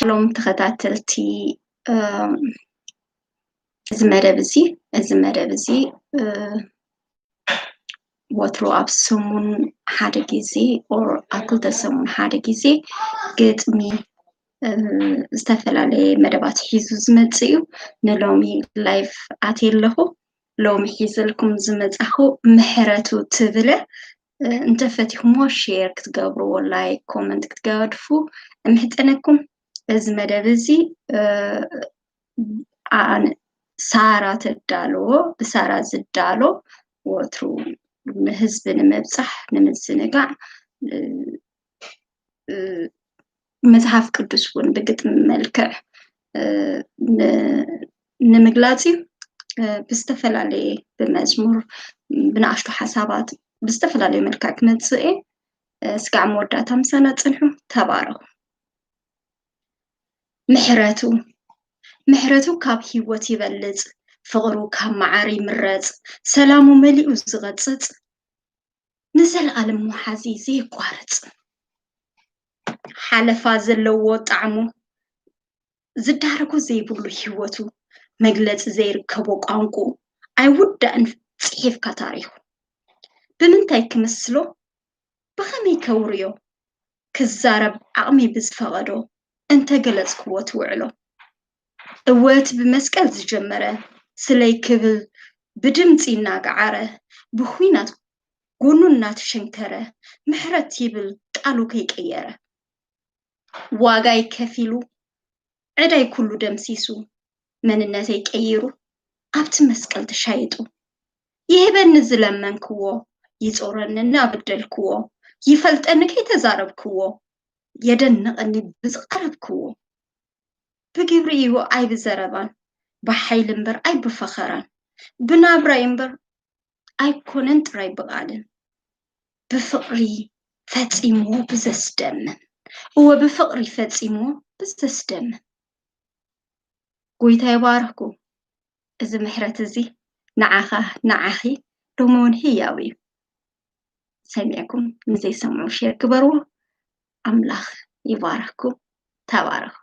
ሻሎም ተኸታተልቲ፣ እዚ መደብ እዚ እዚ መደብ እዚ ወትሩ ኣብ ሰሙን ሓደ ግዜ ኦር ኣብ ክልተ ሰሙን ሓደ ግዜ ግጥሚ፣ ዝተፈላለየ መደባት ሒዙ ዝመጽእ እዩ። ንሎሚ ላይፍ ኣትየ ኣለኹ። ሎሚ ሒዘልኩም ዝመጻኹ ምሕረቱ ትብለ። እንተፈቲኹሞ ሼር ክትገብርዎ፣ ላይክ፣ ኮመንት ክትገድፉ እምሕጸነኩም። እዚ መደብ እዚ ሳራ ተዳልዎ፣ ብሳራ ዝዳሎ፣ ወትሩ ንህዝቢ ንምብጻሕ፣ ንምዝንጋዕ፣ መጽሓፍ ቅዱስ እውን ብግጥሚ መልክዕ ንምግላጽ እዩ። ብዝተፈላለየ፣ ብመዝሙር፣ ብንኣሽቱ ሓሳባት፣ ብዝተፈላለየ መልክዕ ክመጽእ እየ። እስካዕ መወዳእታ ምሳና ጽንሑ። ተባረኹ። ምሕረቱ ምሕረቱ ካብ ህይወት ይበልጽ፣ ፍቕሩ ካብ መዓር ይምረጽ፣ ሰላሙ መሊኡ ዝቐጽጽ፣ ንዘለኣለም መሓዚ ዘየቋርጽ፣ ሓለፋ ዘለዎ ጣዕሙ፣ ዝዳረጎ ዘይብሉ ህይወቱ፣ መግለጺ ዘይርከቦ ቋንቁ፣ ኣይውዳእን ጽሒፍካ ታሪኹ። ብምንታይ ክምስሎ? ብኸመይ ከውርዮ? ክዛረብ ዓቕሚ ብዝፈቐዶ እንተገለጽክዎ ትውዕሎ። እወ እቲ ብመስቀል ዝጀመረ፣ ስለይ ክብል ብድምጺ እናገዓረ፣ ብኹናት ጎኑ እናተሸንከረ፣ ምሕረት ይብል ቃሉ ከይቀየረ። ዋጋይ ከፊሉ፣ ዕዳይ ኩሉ ደምሲሱ፣ መንነተይ ቀይሩ፣ ኣብቲ መስቀል ተሻይጡ። ይህበኒ ዝለመንክዎ፣ ይጾረኒ እናበደልክዎ፣ ይፈልጠኒ ከይተዛረብክዎ፣ የደንቐኒ ብዝቐረብክዎ። ብግብሪ እዩ ኣይብዘረባን፣ ብሓይሊ እምበር ኣይብፈኸራን፣ ብናብራይ እምበር ኣይኮነን ጥራይ ብቓልን፣ ብፍቕሪ ፈጺምዎ ብዘስደምም። እወ፣ ብፍቕሪ ፈጺምዎ ብዘስደምም። ጎይታ ይባርኽኩም። እዚ ምሕረት እዚ ንዓኻ፣ ንዓኺ ሎሚ እውን ህያው እዩ። ሰሚዕኩም ንዘይሰምዑ ሼር ግበርዎ። ኣምላኽ ይባርኽኩም። ተባረኹ።